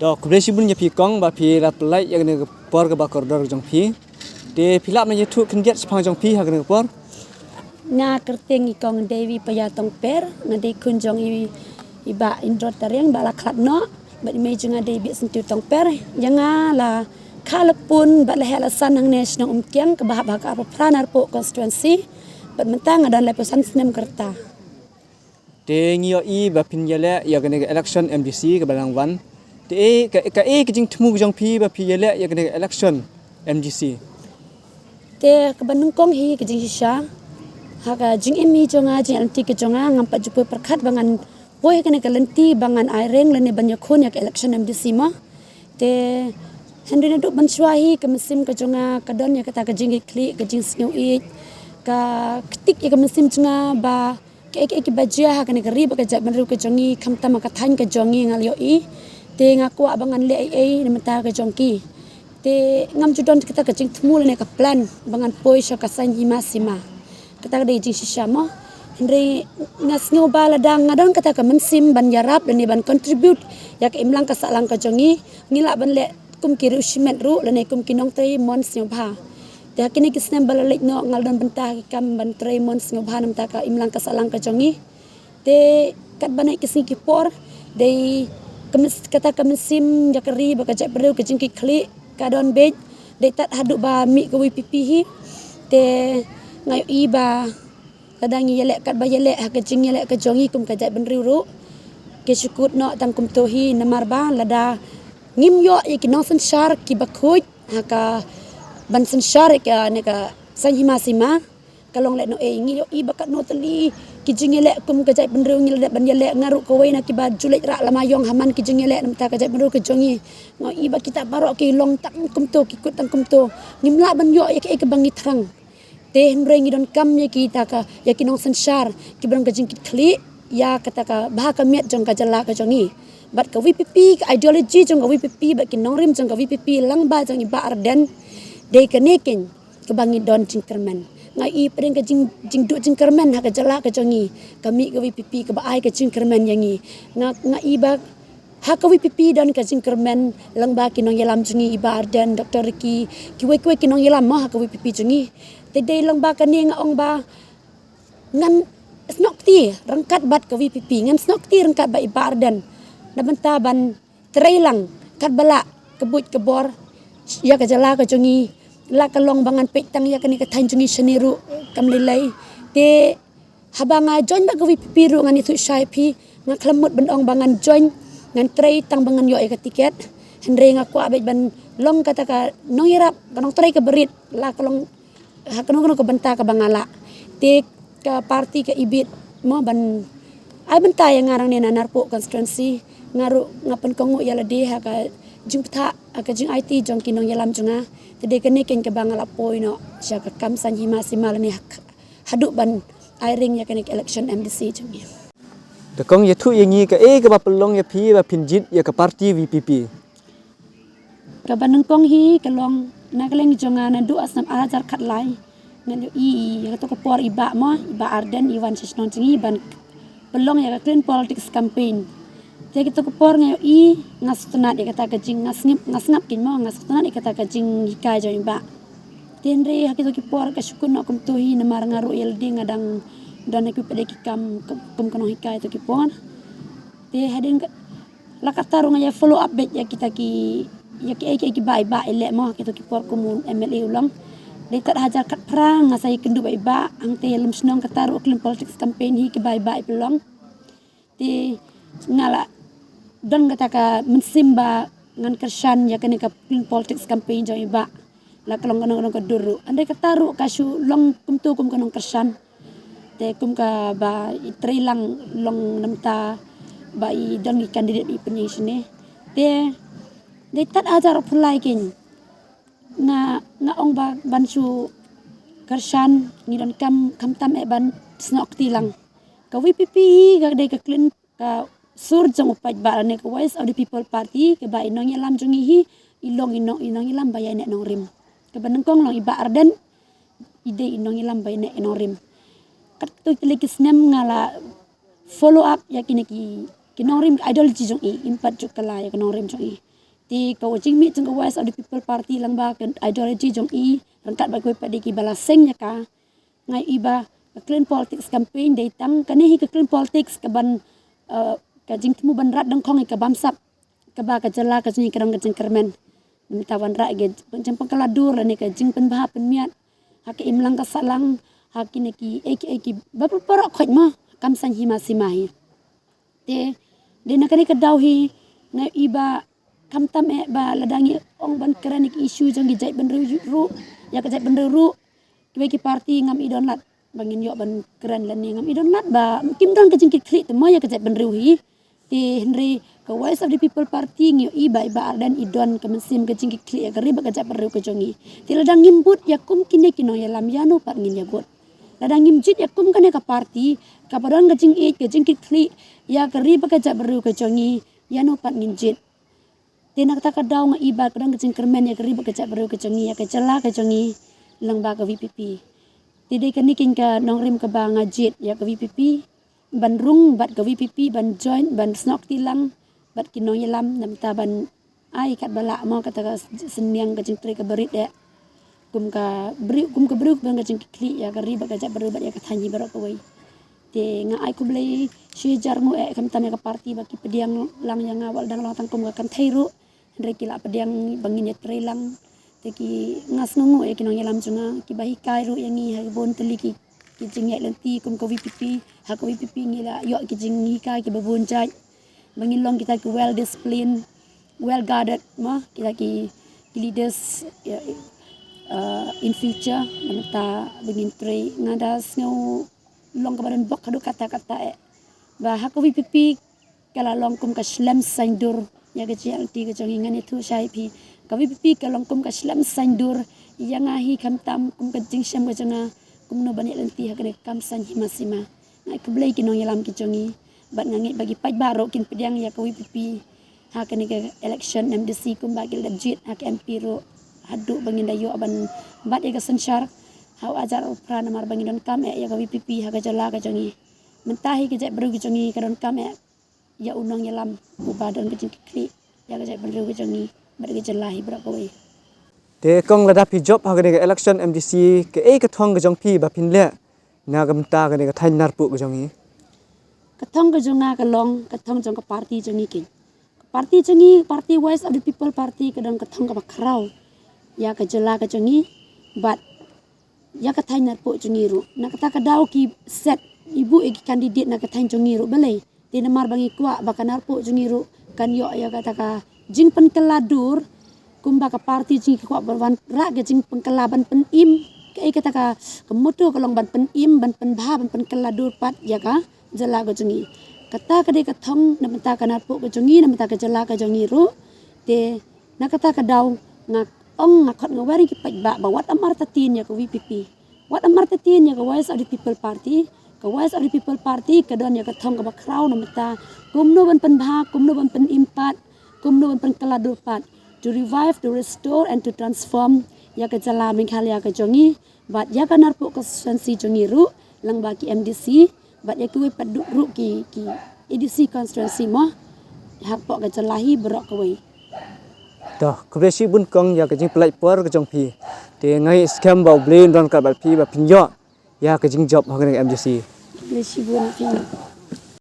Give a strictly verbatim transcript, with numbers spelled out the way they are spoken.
To, khublei shibun ïa phi kong ba phi la pynlait ïa kane ka por kaba kordor jong phi. Te phi lah ban ïathuh khyndiat shaphang jong phi ha kane ka por. Nga kyrteng i kong Devi Paya Tongper, nga dei khun jong i, i Bah Indro Tariang, Bah Lakhlad Noh, bad i mei jong nga dei Biet Syntiew Tongper. Ïa nga la kha la pun bad la heh la san hangne shnong Umkiang kaba hap ha ka arphew phra na Arpuk constituency. Bad mynta nga don laiphew san snem ka rta. Te ngi ïohi ba phin ïaleh ïa kane ka election MDC kaba dang wan. Te ei ka, ka ei ka jingthmu ka jong phi ba phi ïaleh ïa kane ka election MDC? Te kaba nyngkong hi ka jingshisha, ha ka jingim hi jong nga, jingïaid lynti ka jong nga, ngam pat ju poi pyrkhat ba ngan poi ha kane ka lynti ba ngan ai reng lane ban ïakhun ïa ka election MDC mo. Te hynrei naduh mynshuwa hi ka mynsiem ka jong nga ka don ïa kata ka jingkitkhlieh, ka jingsngewïeit, ka ktik ïa ka mynsiem jong nga ba kaei kaei kiba jia ha kane ka ri bad ka jaitbynriew ka jong ngi, khamtam ha ka thaiñ ka jong ngi nga la ïohi. Te nga kwah ba ngan leh ei ei na bynta ka jong ki. Te ngam ju don kata ka jingthmu lane ka plan ba ngan poi sha ka saiñ hima sima. Kata ka dei jingshisha mo. Hynrei nga sngew ba lada nga don kata ka mynsiem ban ïarap lane ban contribute ïa ka imlang ka sahlang ka jong ngi, ngi lah ban leh kum ki riewshimet ruh lane kum ki nongtrei mon sngewbha. Te ha kine ki snem ba la leit noh nga la don bynta ha ki kam ban trei mon sngewbha na bynta ka imlang ka sahlang ka jong ngi. Te katba nang ki sngi ki por dei ka myn-, kata ka mynsiem ïa ka ri bad ka jaitbynriew, ka jingkitkhlieh ka don beit, dei tad haduh ba mih ka VPP hi. Te nga ïohi ba lada ngi ïaleh katba ïaleh ha ka jingïaleh ka jong ngi kum ka jaitbynriew ruh, ki shu kut noh tang kumto hi, namar ba lada ngim ïoh ïa ki nongsynshar kiba khuid ha ka ban synshar ïa kane ka saiñ hima sima, ka long lehnohei. Ngi ïohi ba katno tylli ki jingïaleh kum ka jaitbynriew ngi la dep ban ïaleh. Nga ruh kawei na kiba ju leit rah lama ïong ha man ki jingïaleh na bynta ka jaitbynriew ka jong ngi. Nga ïohi ba kita baroh ki long tang kumto, ki kut tang kumto, ngim lah ban ïoh ïa kaei kaba ngi thrang. Te hynrei ngi donkam ïa kita ka, ïa ki nongsynshar kiba don ka jingkitkhlieh ïa kata ka bha ka miat jong ka jylla ka jong ngi. Bad ka VPP, ka ideology jong ka VPP bad ki nongrim jong ka VPP lyngba jong i Bah Ardent, dei kane keiñ kaba ngi don jingkyrmen. Nga i pdeng ka jing, jingduh jingkyrmen ha ka jylla ka jong ngi, ka mih ka VPP kaba ai ka jingkyrmen ïa ngi. Nga, nga i ba ha ka VPP don ka jingkyrmen lyngba ki nongïalam jong ngi, i Bah Ardent, Doctor Ricky, kiwei kiwei ki nongïalam mo ha ka VPP jong ngi. Te dei lyngba kane nga ong ba ngan snoh kti ryngkat bad ka VPP, ngan snoh kti ryngkat bad i Bah Ardent na bynta ban trei lang katba lah ka buit ka bor ïa ka jylla ka jong ngi. La ka long ba ngan peit tang ïa kane ka thaiñ jong ngi shane ruh kam lei lei. Te haba nga join bad ka VPP ruh ngan ïathuh shai ïa phi, nga khlem mut ban ong ba ngan join, ngan trei tang ba ngan ïoh ïa ka tiket. Hynrei nga kwah beit ban long kata ka nongïarap, ka nongtrei kaba rit, la ka long ha kano kano ka bynta kaba nga lah. Te ka party ka ibit mo ban ai bynta ïa nga nangne na Narpuh constituency. Nga ruh nga pynkohnguh ïa lade ha ka jingbthah, ha ka jingaiti jong ki nongïalam jong nga. Te dei kane keiñ kaba nga la poi noh sha ka kam saiñ hima sima lane ha, haduh ban ai reng ïa kane ka election MDC jong ngi. Te kong, ïathuh ïa ngi kaei kaba pynlong ïa phi ba phin jied ïa ka party VPP? Kaba nyngkong hi ka long na ka liang jong nga naduh ha snem ar hajar khatlai, ngan ïohi ïa kato ka por i Bah mo, i Bah Ardent i wan sha shnong jong ngi ban pynlong ïa ka clean politics campaign. Te kato ka por nga ïohi, nga sngewtynnat ïa kata ka jing, nga sngap, nga sngap keiñ mo, nga sngewtynnat ïa kata ka jinghikai jong i Bah. Te hynrei ha kito ki por ka shu kut noh kumto hi, namar nga ruh ïa lade nga dang don ha kiwei pat de ki kam kum, kum ka nonghikai ha kito ki por. Te hadien ka, la katta ruh nga ïa follow up beit ïa kita ki, ïa kiei kiei kiba i Bah i leh mo ha kito ki por kum u MLA u long. Dei tad hajar khatphra nga sa ïakynduh bad i Bah hangtei ha Lumshnong, katta ruh clean politics campaign hi kiba i Bah i pynlong. Te nga la don kata ka mynsiem ba ngan kyrshan ïa kane ka clean politics campaign jong i Bah. La ka long kano kano ka dur ruh. Hynrei katta ruh ka shu long kumto kum ka nongkyrshan. Te kum kaba i trei lang long namar ba i don i candidate ba i pynïeng shane. Te dei tad hajar arphew lai keiñ nga, nga ong ba ban shu kyrshan, ngi donkam khamtam eh ban snoh kti lang. Ka VPP hi ka dei ka clean, ka sur jong u paidbah lane ka Voice of the People Party, kaba i nongïalam jong ngi hi i long i nong, i nongïalam ba ïaineh nongrim. Kaba nyngkong long i Bah Ardent, i dei i nongïalam ba ïaineh nongrim. Katto katne ki snem nga la follow up ïa kine ki, Nongrim ka ideology jong i, im pat ju kylla ïa ka nongrim jong i. Te ka jingmih jong ka Voice of the People Party lyngba ka ideology jong i, ryngkat bad kawei pat de kiba la seng ïa ka. Nga ïohi ba ka clean politics campaign dei tang kane hi ka clean politics kaban, eh, ka jingthmu ban rat dang khong ïa ka bamsap kaba ka jylla ka jong ngi ka don ka jingkyrmen. Mynta ban rat ka jingpynkylla dur lane ka jingpynbha pynmiat ha ka imlang ka sahlang, ha kine kiei kiei kiba baroh khoit mo, kam saiñ hima sima hi. Te dei na kane ka daw hi nga ïohi ba khamtam eh ba lada ngi ong ban kren ïa ki issue jong ki jaitbynriew ruh, ïa ka jaitbynriew ruh, kiwei ki party ngam i don lad ba ngin ïoh ban kren lane ngam i don lad ba kim don ka jingkitkhlieh te mo ïa ka jaitbynriew hi. Te hynrei ka Voice of the People Party ngi ïohi ba i Bah Ardent i don ka mynsiem ka jingkitkhlieh ïa ka ri bad ka jaitbynriew ka jong ngi. Te lada ngim bud ïa kum kine ki nongïalam, ïano pat ngin ïa bud? Lada ngim jied ïa kum kane ka party kaba don ka jingïeit ka jingkitkhlieh ïa ka ri bad ka jaitbynriew ka jong ngi, ïano pat ngin jied? Te na kata ka daw nga ïohi ba ka don ka jingkyrmen ïa ka ri bad ka jaitbynriew ka jong ngi, ïa ka jylla ka jong ngi lyngba ka VPP. Te dei kane keiñ ka nongrim kaba nga jied ïa ka VPP, ban rung bad ka VPP, ban join, ban snoh kti lang bad ki nongïalam, namar ban ai katba lah mo kata ka synñiang ka jingtrei kaba rit eh. Kum ka briew, kum ka briew kaba don ka jingkitkhlieh ïa ka ri bad ka jaitbynriew bad ïa ka thaiñ hi baroh kawei. Te nga ai khublei shi hajar nguh eh khamtam ïa ka party ba ki pdiang lang ïa nga, wat la dang long tang kum ka kynthei ruh, hynrei ki la pdiang ba ngin ïatrei lang. Te ki, nga sngewnguh ïa ki nongïalam jong nga kiba hikai ruh ïa ngi ha ki bun tylli ki, ki jingïaid lynti kum ka VPP. Ha ka VPP ngi la ïoh ki jinghikai kiba bun jait ba ngin long kita ki well disciplined, well guarded mo, kita ki, ki leaders, ïa, uh, in future. Namar ba ngin trei, nga da sngew long kaba don bok haduh katta katta eh ba ha ka VPP ka la long kum ka shlem saiñdur ïa ka jingïaid lynti ka jong ngi. Ngan ïathuh shai phi, ka VPP ka long kum ka shlem saiñdur ïa nga hi khamtam kum ka jingshem ka jong nga, kumno ban ïaid lynti ha kane ka kam saiñ hima sima. Nga ai khublei ki nongïalam ki jong ngi bad nga ngeit ba ki paidbah ruh kin pdiang ïa ka VPP ha kane ka election MDC kumba ki la dep jied ha ka MP ruh, haduh ba ngin da ïoh ban bat ïa ka synshar ha u hajar arphew phra, namar ba ngi donkam eh ïa ka VPP ha ka jylla ka jong ngi. Mynta hi ka jaitbynriew ka jong ngi ka donkam eh ïa u nongïalam uba don ka jingkitkhlieh ïa ka jaitbynriew ka jong ngi bad ka jylla hi baroh kawei. Te kong, lada phi jop ha kane ka election MDC, kaei ka thong ka jong phi ba phin leh na ka bynta kane ka thaiñ Narpuh ka jong ngi? Ka thong ka jong nga ka long ka thong jong ka party jong ngi keiñ. Ka party jong ngi, party Voice of the People Party, ka don ka thong kaba khraw ïa ka jylla ka jong ngi bad ïa ka thaiñ Narpuh jong ngi ruh. Na kata ka daw ki set, i buh ïa ki candidate na ka thaiñ jong ngi ruh balei? Te namar ba ngi kwah ba ka Narpuh jong ngi ruh kan ïoh ïa kata ka jingpynkylla dur kumba ka party jong ngi ka kwah ban wan rah ka jingpynkylla ban pynim. Kaei kata ka, ka motto ka long ban pynim, ban pynbha, ban pynkylla dur pat ïa ka jylla ka jong ngi. Kata ka dei ka thong na bynta ka Narpuh ka jong ngi, na bynta ka jylla ka jong ngi ruh. Te na kata ka daw nga ong, nga khot, nga wer ïa ki paidbah ba wat amartatien ïa ka VPP. Wat amartatien ïa ka Voice of the People Party. Ka Voice of the People Party ka don ïa ka thong kaba khraw na bynta kumno ban pynbha, kumno ban pynim pat, kumno ban pynkylla dur pat. To revive, to restore and to transform ïa ka jylla Meghalaya ka jong ngi bad ïa ka Narpuh constituency jong ngi ruh lyngba ki MDC bad ïa kiwei pat ruh ki, ki ADC constituency mo, hapoh ka jylla hi baroh kawei. To, khublei shibun kong ïa ka jingpynlait por ka jong phi. Te nga ngeit skhem ba U Blei un don ryngkat bad phi ba phin ïoh ïa ka jingjop ha kane ka MDC. Khublei shibun phi.